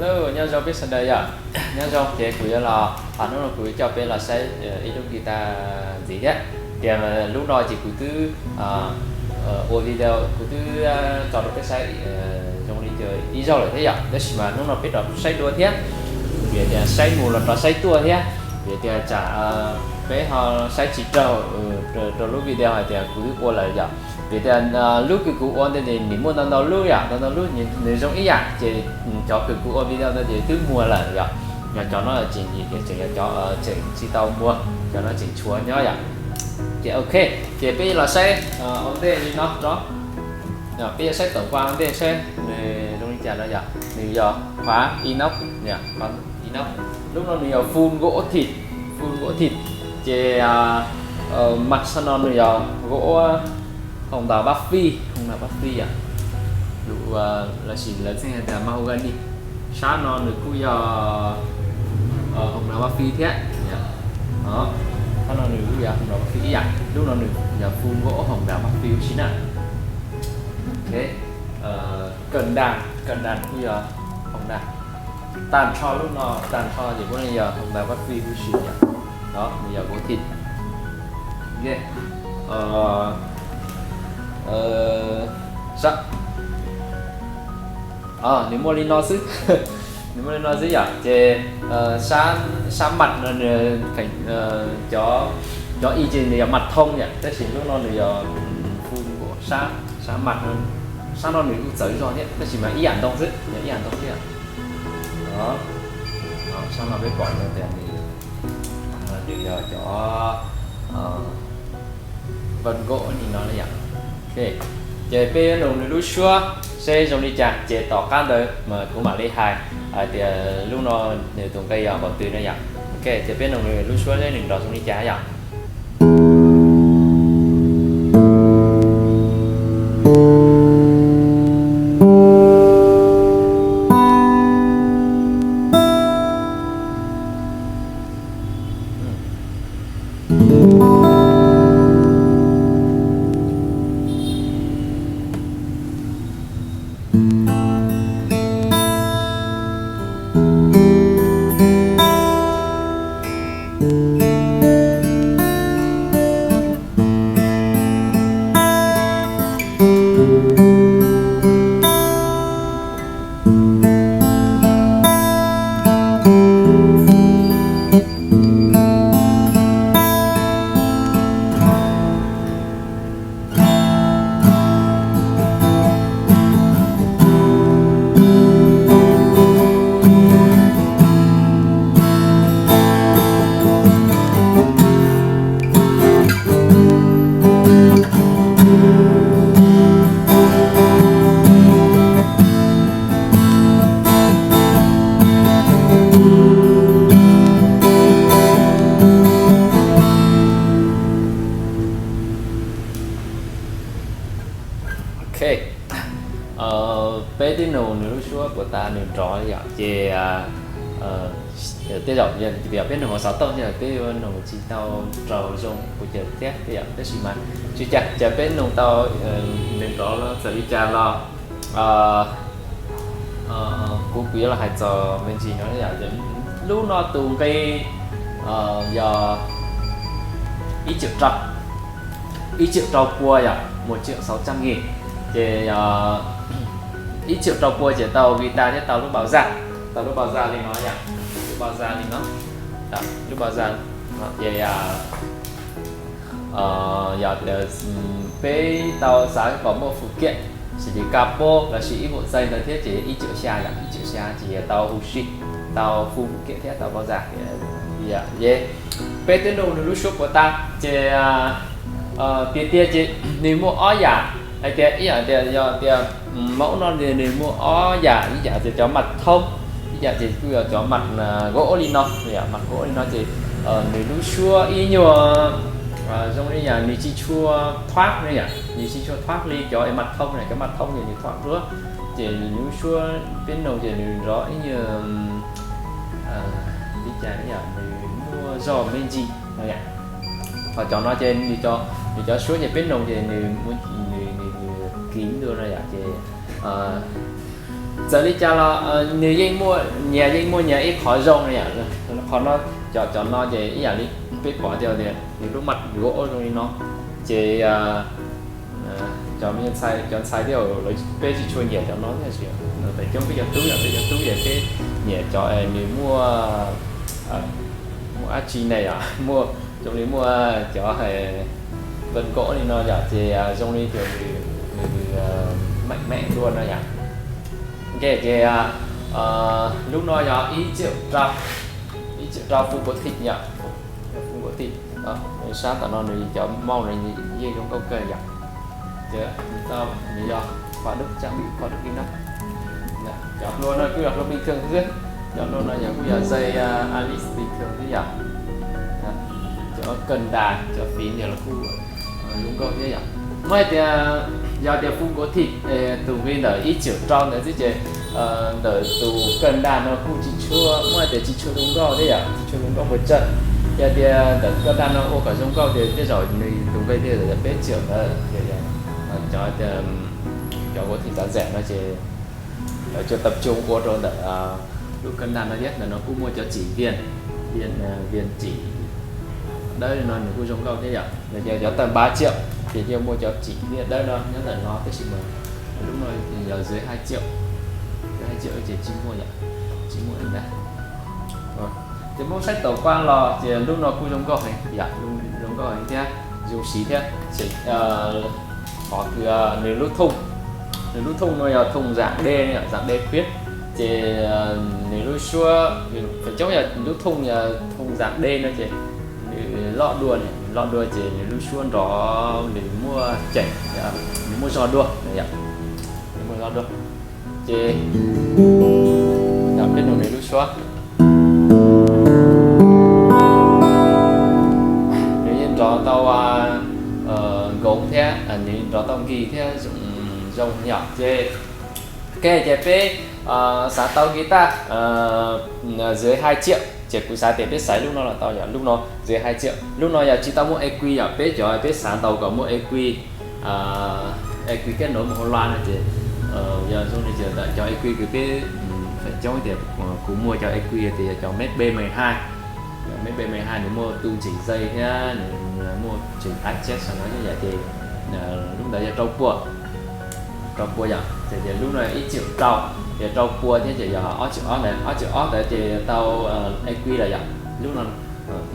Hello, nyob zoo peb sawv daws yom. Nyob zoo, ces kuv yuav los, hnub no kuv coj peb los saib ib lub guitar ntxiv thiab. Tias lub no ces kuv twb ua video, kuv twb tso rau peb saib zoo li ib zaug lawm thiab yom, tab sis mas hnub no peb rov saib dua thiab. Vim tias saib mus los rov saib tuaj thiab, vim tias tsam peb ho saib tsis raug rau lub video hais tias kuv twb ua lawm yom. Vim tias lub kws kuv ua ntej ntawd nws muaj ntau ntau lub yom, ntau ntau lub nws zoo ib yam, ces cov kws kuv ua video ntawd ces twb muag lawm yom. Yog cov no tseem, tseem yog cov tseem tsis tau muag, cov no tseem tshuav nyob yom. Ces ok, ces peb los saib ua ntej li no rov. Peb yuav saib tổng quan ua ntej saib nws zoo li cas no yom. Nws yog khóa inox, inox. Lub no nws yog full gỗ thịt, full gỗ thịt. Ces mặt sau no nws yog gỗ hồng đào Bắc Phi, hồng đào Bắc Phi yom. Lub, lossis lawv txheej hais tias mahogany. Sab no nws kuj yog hồng đào Bắc Phi thiab. Sab no nws kuj yog hồng đào Bắc Phi ib yam, lub no nws yog full gỗ hồng đào Bắc Phi ua si na. Ok, cần đàn, cần đàn kuj yog hồng đào. Tag nrho lub no, tag nrho ces kuj yog hồng đào Bắc Phi ua si yom. Đó, nws yog gỗ thịt. Ok. Sab, nws muaj li no xwb. Nws muaj li no xwb yom, ces sab, sab mặt no nws, cov, cov ib ces nws yog mặt thông yom, tab sis lub no nws yog full gỗ, sab, sab mặt no, sab no nws kuj txawv zog thiab tab sis mas ib yam ntoo xwb, yog ib yam ntoo xwb yom. Sab no peb pom tias nws, nws yog cov vân gỗ li no yom. Ok, ces peb yuav nug nws lub suab seb zoo li cas ces tom qab ntawd mas kuv mam li hais hais tias lub no nws tus nqi yog npaum twg no yom. Ok, ces peb nug nws lub suab seb nws nrov zoo li cas yom. Ok, peb twb nug nws lub suab puas tas nws nrov yom, ces tej zaum vim peb nug hauv xov tooj ces peb yuav nug tsis tau raug zoo kuv caw thiab yom, tab sis mas tsis cas, ces peb nug tau nws nrov txawm li cas los kuv, kuv yuav los hais txog me ntsis no yom. Lub no tus nqi yog ib triệu rau, ib triệu rau pua yom, một triệu sáu trăm nghìn. Ces ib triệu rau pua ces tau guitar thiab tau lub bảo da, tau lub bảo da li no yom, lub bảo da li no, lub bảo da. Ces yog tias peb tau xav kom muaj phụ kiện xws li capo lossis ib bộ dây ntawd thiab ces ib triệu xya yom, ib triệu xya ces tau huv si, tau full phụ kiện thiab tau bảo da. Peb twb nug nws lub suab puas tas ces tiag tiag ces nws muaj ob yam, hais tias ib yam tias yog tias mauv no nws muaj ob yam, ib yam tias cov mặt thông, ib yam ces kuj yog cov mặt gỗ li no, mặt gỗ li no ces nws lub suab ib nyuag zoo li yam nws tsis tshua thoát ne yom, nws tsis tshua thoát li cov mặt thông na, cov mặt thông ces nws thoát dua, ces nws lub suab peb nug ces nws nrov ib nyuag li cas yom, nws muaj zog me ntsis no yom. Ho cov no ces nws cov suab ces peb nug ces nws muaj, nws, nws, nws kiv dua no yom, ces Txawm li cas los nws yeej muaj nyias, yeej muaj nyias ib qhov zoo no yom. Qhov no, cov, cov no ces ib yam li peb pom tias, tias nws lub maj gov zoo li no, ces cov me ntxhais, cov ntxhais thiab lawv, peb tsis tshua nyiam cov no thiab. Tam coob peb cov tub yom, peb cov tub ces peb nyiam cov nws muaj, muaj dab tsi ne yom, muaj, zoo li muaj cov vân gov li no yom, ces zoo li tias nws meem meem dua no yom. Ok, ces lub no yog ib triệu rau, ib triệu rau full body yom, full body. Sab tom no nws cov mauj no yeej zoo nkauj kawg yom. Ces nws tau, nws yog khóa đúc, trang bị khóa đúc li no. Cov hlua no kuj yog hlua bình thường xwb, cov hlua no yog kuj yog dây Alice bình thường xwb yom. Cov cần đà, cov phím yog los kuj zoo nkauj thiab yom. Muaj hais tias, yog tias full body, tus nqi ntawm ib triệu rau ntawd xwb ces ntawm tus cần đà no kuj tsis tshua, muaj hais tias tsis tshua zoo nkauj thiab yom, tsis tshua zoo nkauj puas tsawg. Yog tias ntawm cần đà no ua kom zoo nkauj ces tej zaum nws tus nqi thiaj li peb triệu ntawd. Ces cov, cov body giá rẻ no ces lawv cov tập trung ua rau ntawm lub cần đà no thiab. Ntawm no kuj muaj cov chỉ viên, viên, viên chỉ dawb no nws kuj zoo nkauj thiab yom. Cov tag ba triệu ces thiaj muaj cov chỉ viên dawb no nyob ntawm no, tab sis mas lub no yog dưới hai triệu, dưới hai triệu ces tsis muaj yom, tsis muaj li ntawd. Ces muab saib tổng quan los ces lub no kuj zoo nkauj heev yom, zoo nkauj heev thiab zoo siv thiab. Qhov kws nws lub thun, nws lub thun no yog thun dạng D, dạng D khuyết. Ces nws lub suab, feem coob yog lub thun yog thun dạng D no ces nws loj dua, nws loj dua ces nws lub suab nrov nws muaj ceem, nws muaj zog dua, nws muaj zog dua. Ces peb nug nws lub suab, nws yeej nrov tau nkoos thiab, nws nrov tau nkig thiab, zoo yom. Ces ok, ces peb xav tau guitar dưới hai triệu ces kuv xav tias peb xaiv lub no los tau yom, lub no dưới hai triệu. Lub no yog tsis tau muaj EQ yom, peb cov peb xav tau kom muaj EQ, EQ kết nối một hộp loa no ces yog zoo li tias ntawm cov EQ kws peb, feem coob tias kuv muaj cov EQ tias yog cov Mech B mười hai. Mech B mười hai nws muaj tu chỉnh dây thiab nws muaj chỉnh tab chép sau no thiab yom, ces lub ntawd yog rau pua, rau pua yom. Ces tias lub no ib triệu rau, ces rau pua thiab ces yog ob triệu ob ntawd, ob triệu ob ntawd ces tau EQ lawm yom. Lub no,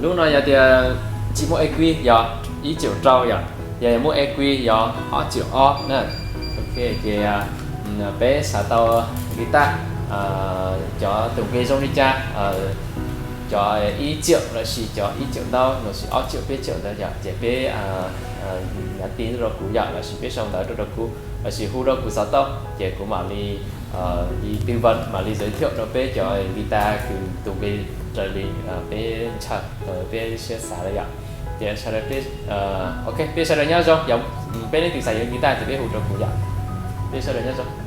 lub no yog tias tsis muaj EQ yog ib triệu rau yom, yog muaj EQ yog ob triệu ob na. Ok, ces peb xav tau guitar, cov tus nqi zoo li cas, cov ib triệu lossis cov ib triệu ntau lossis ob triệu peb triệu ntawd yom, ces peb nhắn tin rau kuv yom, lossis peb sau ntawv rau rau kuv, lossis hu rau kuv xov tooj ces kuv mam li tư vấn, mam li giới thiệu rau peb cov guitar kws tus nqi raws li peb ntshaw, peb siab xav lawm yom. Ces sawv daws, ok, peb sawv daws nyob zoo, yog peb leej twg xav yuav guitar ces peb hu rau kuv yom. Peb sawv daws nyob zoo.